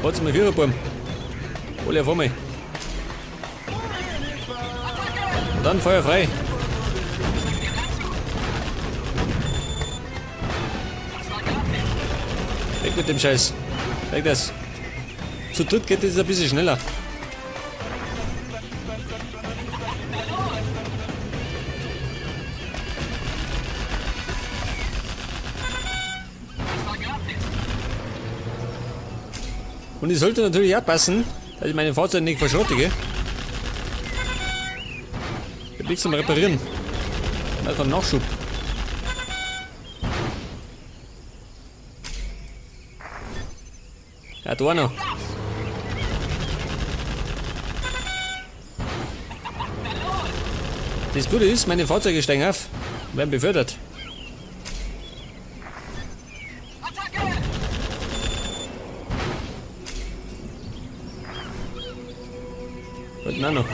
Warte mal, Viererbaum. Alle auf einmal. Und dann Feuer frei. Weg mit dem Scheiß. Weg das. Zu dritt geht es ein bisschen schneller. Und ich sollte natürlich aufpassen, dass ich meine Fahrzeuge nicht verschrotte, gell? Ich hab nichts zum Reparieren. Da kommt Nachschub. Ja, da noch. Das Gute ist, meine Fahrzeuge steigen auf und werden befördert. Und auch noch.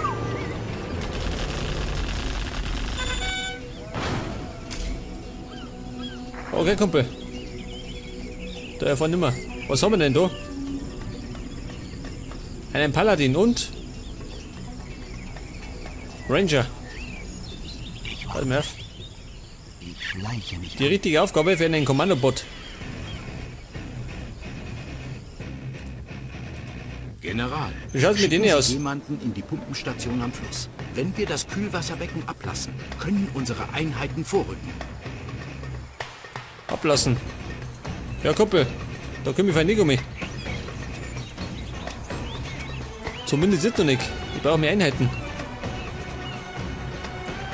Okay, Kumpel. Da erfahren nimmer. Was haben wir denn da? Einen Paladin und Ranger. Warte mal auf. Ich schleiche mich Die richtige Aufgabe für einen Kommandobot. General, Wie schaut's mit schicken denen Sie aus? jemanden in die Pumpenstation am Fluss. Wenn wir das Kühlwasserbecken ablassen, können unsere Einheiten vorrücken. Ablassen. Ja, Kumpel. Da komm ich fein nicht um mich. Zumindest jetzt noch nicht. Ich brauche mehr Einheiten.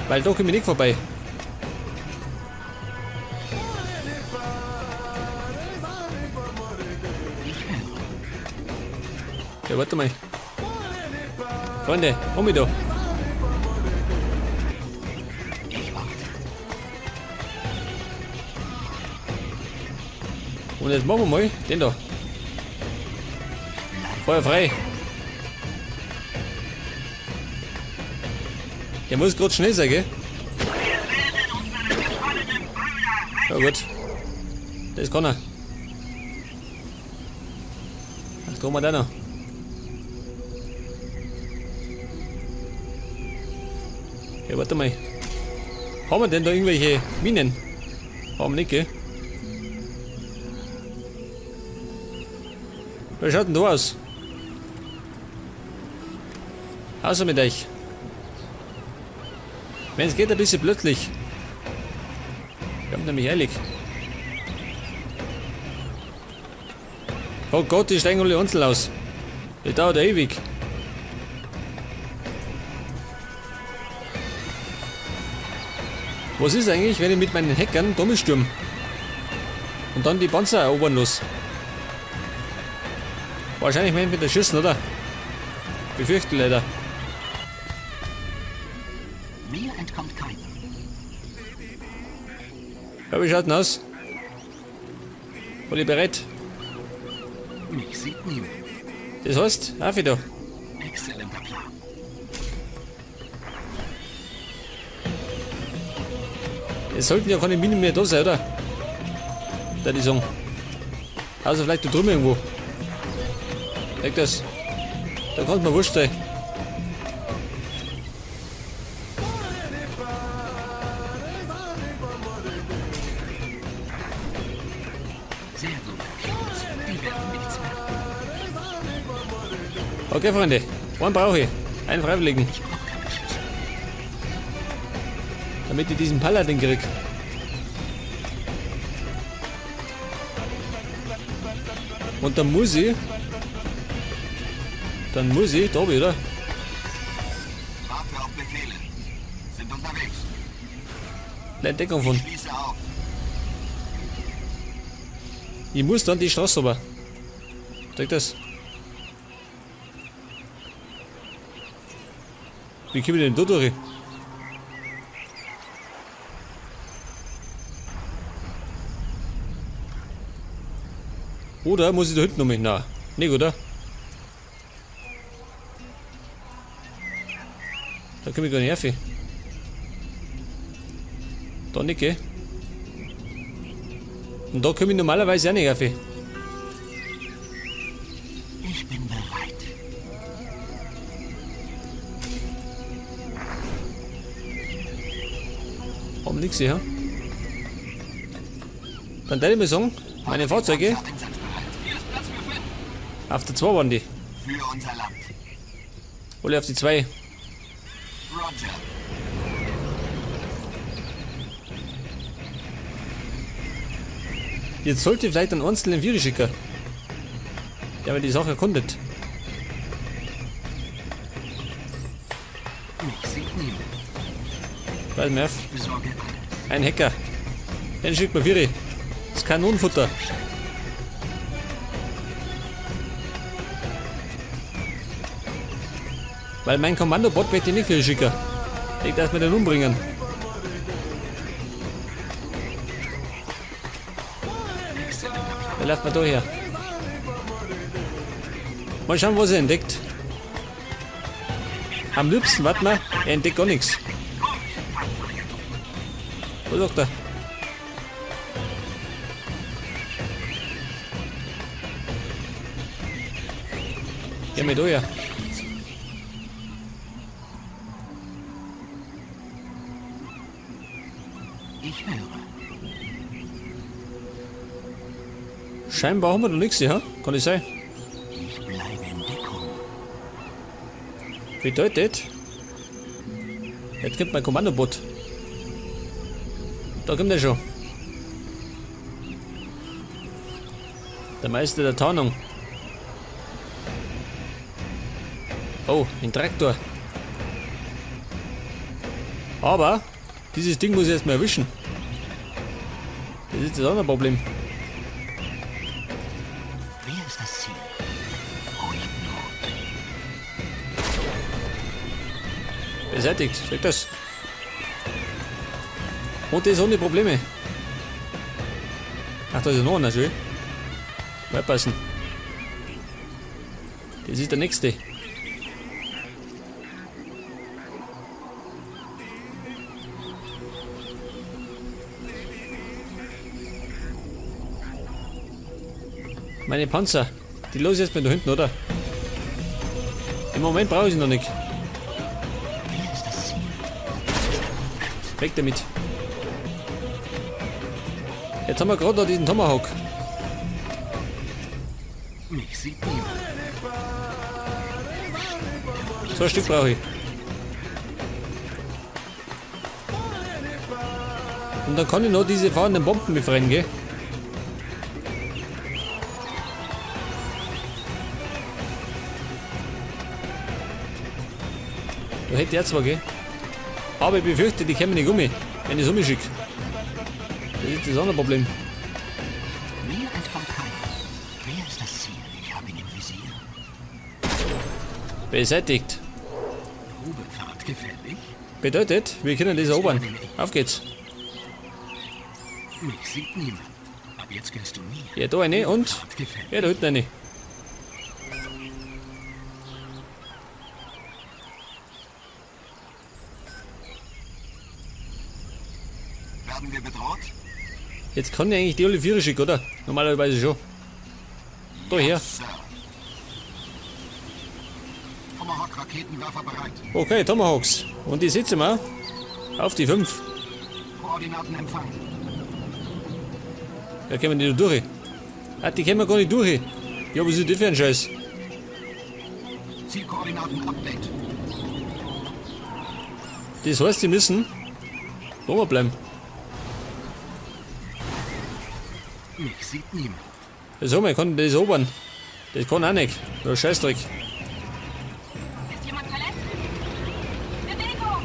Weil da komm ich nicht vorbei. Ja, warte mal. Freunde, hol mich da. Ich warte. Und jetzt machen wir mal den da. Feuer frei. Der muss grad schnell sein, gell? Ja gut. Das kann er. Jetzt kommen wir da noch. Ja, warte mal. Haben wir denn da irgendwelche Minen? Haben wir nicht, gell? Wer schaut denn da aus? Außer mit euch. Wenn's geht, ein bisschen plötzlich. Wir haben nämlich eilig. Oh Gott, die steigen alle einzeln aus. Das dauert ja ewig. Was ist eigentlich, wenn ich mit meinen Hackern da stürme? Und dann die Panzer erobern los? Wahrscheinlich werden wir wieder schießen, oder? Befürchte leider. Mir entkommt keiner. Ja, wie schaut denn aus? Bin ich bereit? Mich sieht niemand. Das heißt, auf wieder. Exzellenter Plan. Es sollten ja keine Minen mehr da sein, oder? Da die sagen. Also vielleicht da drüben irgendwo. Leg das. Da kann's mir wurscht sein. Sehr gut. Die werden nichts merken. Okay, Freunde. Einen brauche ich. Einen Freiwilligen. Ich brauche keine Schüsse. Damit ich diesen Paladin krieg. Und dann muss ich. Dann muss ich, da wieder. Warte auf Befehle. Sind unterwegs. Entdeckung von. Schließe auf. Ich muss dann die Straße runter. Zeig das. Wie komme ich denn da durch? Oder muss ich da hinten noch mit? Nein. Nicht, oder? Da komme ich gar nicht rauf. Da nicht, gell? Und da komme ich normalerweise auch nicht auf. Ich bin bereit. Haben nichts hier. Dann werde ich mal sagen, meine Fahrzeuge Einsatzbereit. Hier ist Platz für fünf. auf der 2 waren die. Für unser Land. Alle auf die 2. Roger. Jetzt sollte ich vielleicht einen einzelnen Vierer schicken. Der mir die Sache erkundet. Mich sieht niemand. Weiß mir auf. Ich besorge alles. Ein Hacker. Den schickt mir Vieri. Das ist Kanonenfutter. Weil mein Kommandobot möchte ich nicht viel schicken. Ich darf mir den umbringen. Der läuft mal da her. Mal schauen, was er entdeckt. Am liebsten, warte mal, er entdeckt gar nichts. Was sagt er? Geh mal da her. Ich höre. Scheinbar haben wir da nichts, ja? Kann nicht sein. Ich bleibe in Deckung. Bedeutet, jetzt kommt mein Kommandoboot. Da kommt er schon. Der Meister der Tarnung. Oh, ein Traktor. Aber dieses Ding muss ich erstmal erwischen. Das ist das andere Problem. Wer ist das Ziel? Ruhig Blut. Beseitigt, sag das. Und das ohne Probleme. Ach, da ist ja noch einer, schön. Passen. Das ist der nächste. Meine Panzer, die los jetzt mal da hinten, oder? Im Moment brauche ich sie noch nicht. Wer ist das Ziel? Weg damit. Jetzt haben wir gerade noch diesen Tomahawk. Mich sieht niemand. So ein Stück brauche ich. Und dann kann ich noch diese fahrenden Bomben befreien, gell? Da hätte ich auch zwei, gell? Aber ich befürchte, die kommen nicht um mich, wenn ich es umschicke. Das ist das andere Problem. Mir entkommt keiner. Wer ist das Ziel? Ich habe ihn im Visier. Beseitigt. Probefahrt gefällig? Bedeutet, wir können das erobern. Auf geht's. Mich sieht niemand. Ab jetzt gehörst du mir. Ja, da eine und. Probefahrt gefällig? Ja, da hinten eine. Werden wir bedroht? Jetzt kann ich eigentlich die alle Vierer schicken, oder? Normalerweise schon. Da her. Sir. Tomahawk-Raketenwerfer bereit. Okay, Tomahawks. Und die setzen wir auf die 5. Koordinaten empfangen. Da kommen die nur durch. Ah, die kommen gar nicht durch. Ja, was ist das für ein Scheiß? Zielkoordinaten Update. Das heißt, die müssen oben bleiben. Mich sieht niemand. Das haben wir, kann das erobern. Das kann auch nicht. Das ist Scheißdreck. Ist jemand verletzt? Bewegung!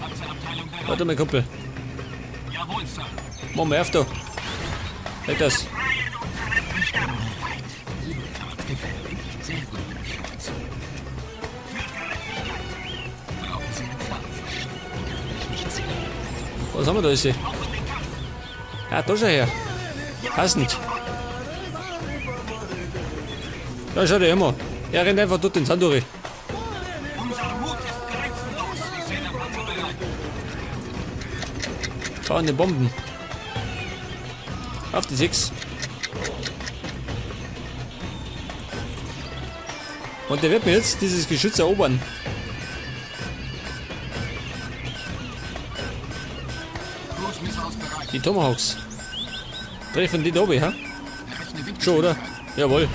Panzerabteilung bereit. Warte mal, Kumpel. Jawohl, Sir. Mach mal auf da. Halt das. Ich bin bereit. Probefahrt gefällig? Sehr gut, Schulz. Für Gerechtigkeit. Brauchen Sie einen Fahrzeug? Die können mich nicht sehen. Was haben wir da jetzt? Auf in den Kampf. Ah, da schau her. Passend. Da schau dir immer. Er rennt einfach dort den Sand durch. Unser Mut ist grenzenlos. Ich sehe der Panzer bereit. Fahrende Bomben. Auf die 6. Und der wird mir jetzt dieses Geschütz erobern. Cruise Missiles bereit. Die Tomahawks. Treffen die da oben, ha? Errechne Schon, oder? Windgeschwindigkeit. Jawohl.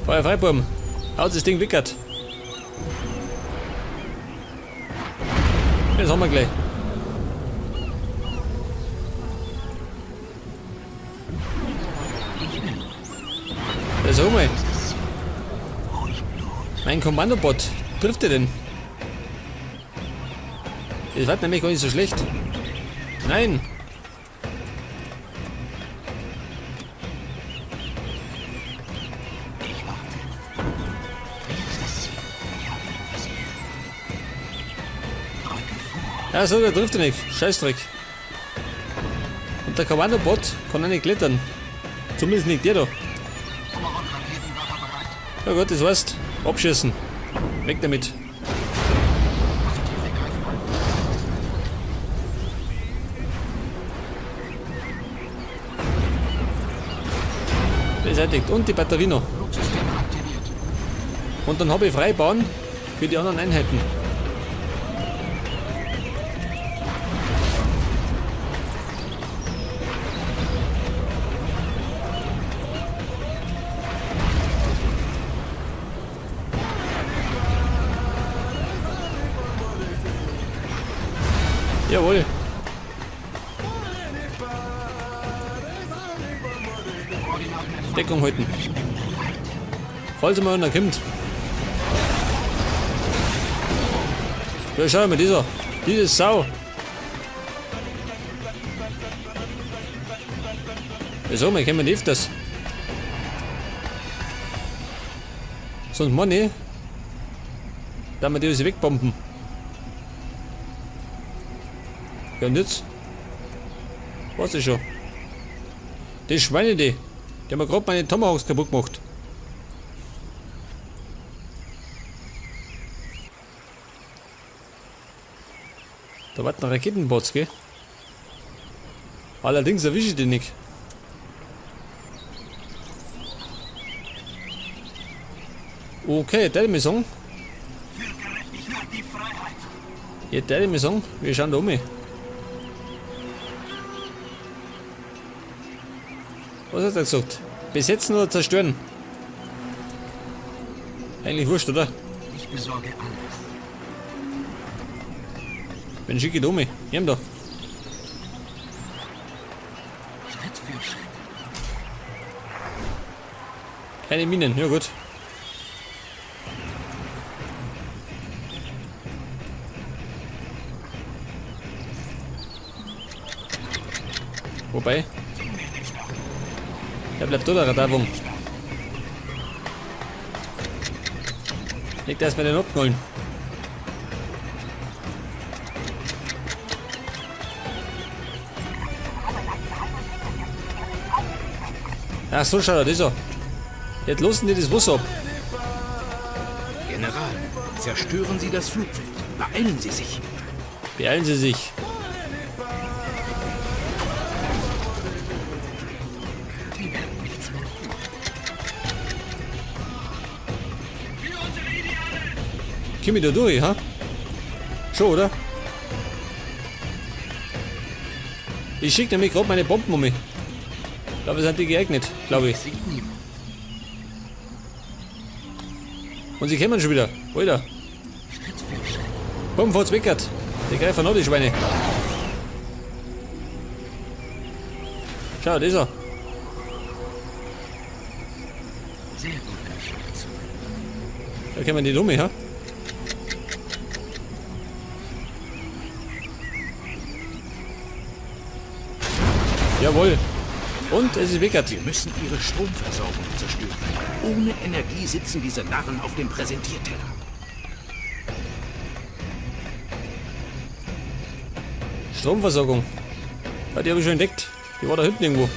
Feuer frei, Burm. Haut das Ding wickert. Das haben wir gleich. Das haben wir. Mein Kommandobot. Trifft er denn? Das war nämlich gar nicht so schlecht. Nein! Ich warte. Wer ist das Ziel? Ich habe ihn im Visier. Rücke vor. Ja, so, der trifft er nicht. Scheißdreck. Und der Kommandobot kann auch nicht klettern. Zumindest nicht der da. Tomahawk-Raketenwerfer bereit. Ja gut, das heißt, abschießen. Weg damit. Positiv greifbar. Beseitigt. Und die Batterie noch. Flugsystem aktiviert. Und dann habe ich Freibahn für die anderen Einheiten. Jawohl. Deckung halten. Falls mal einer kommt. Ja, schau mal, dieser. Diese Sau. Ja, so, wir kommen nicht öfters. Sonst meine ich, da wir die alles wegbomben. Ja, und jetzt? Weiß ich schon. Die Schweine, die. Die haben mir grad meine Tomahawks kaputt gemacht. Da warten Raketenbots, gell? Allerdings erwische ich die nicht. Okay, der mir sagen. Für Gerechtigkeit, die Freiheit. Ja, der mir sagen, wir schauen da um. Was hat er gesagt? Besetzen oder zerstören? Eigentlich wurscht, oder? Ich besorge alles. Wenn schicke ich da um. Nimm da. Schritt für Schritt. Keine Minen, ja gut. Wobei. Der bleibt da, der Radarwurm. Legt erstmal den abknallen. Ach so, schau, das ist er. Jetzt lassen die das Wasser ab. General, zerstören Sie das Flugfeld. Beeilen Sie sich. Beeilen Sie sich. Die werden nichts mehr tun. Komm ich da durch, ha? Schon, oder? Ich schicke nämlich grad meine Bomben um mich. Dafür sind die geeignet, glaube ich. Sieht niemand. Und sie kommen schon wieder. Alter. Schritt für Schritt. Bumm, fahrt's weckert. Die greifen an, die Schweine. Schau, da ist er. Sehr guter Schachzug. Da kommen die dumme, ha? Jawohl. Und es ist weckert. Wir müssen ihre Stromversorgung zerstören. Ohne Energie sitzen diese Narren auf dem Präsentierteller. Stromversorgung. Ja, die habe ich schon entdeckt. Die war da hinten irgendwo.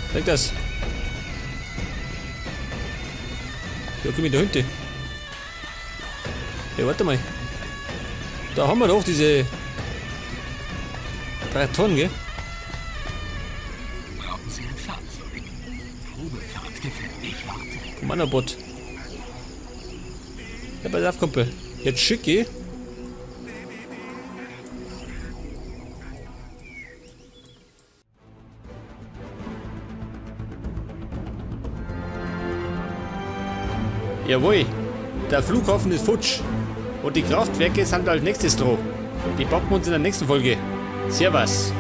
Entdeckt das. Ja, komm ich da hinten. Ja, warte mal. Da haben wir doch diese 3 Tonnen, gell? Brauchen Sie ein Fahrzeug? Probefahrt gefällt. Ich warte. Kommandobot. Ja, pass auf, Kumpel. Jetzt schicke ich. Jawohl, der Flughafen ist futsch. Und die Kraftwerke sind als nächstes dran. Die packen wir uns in der nächsten Folge. Servus.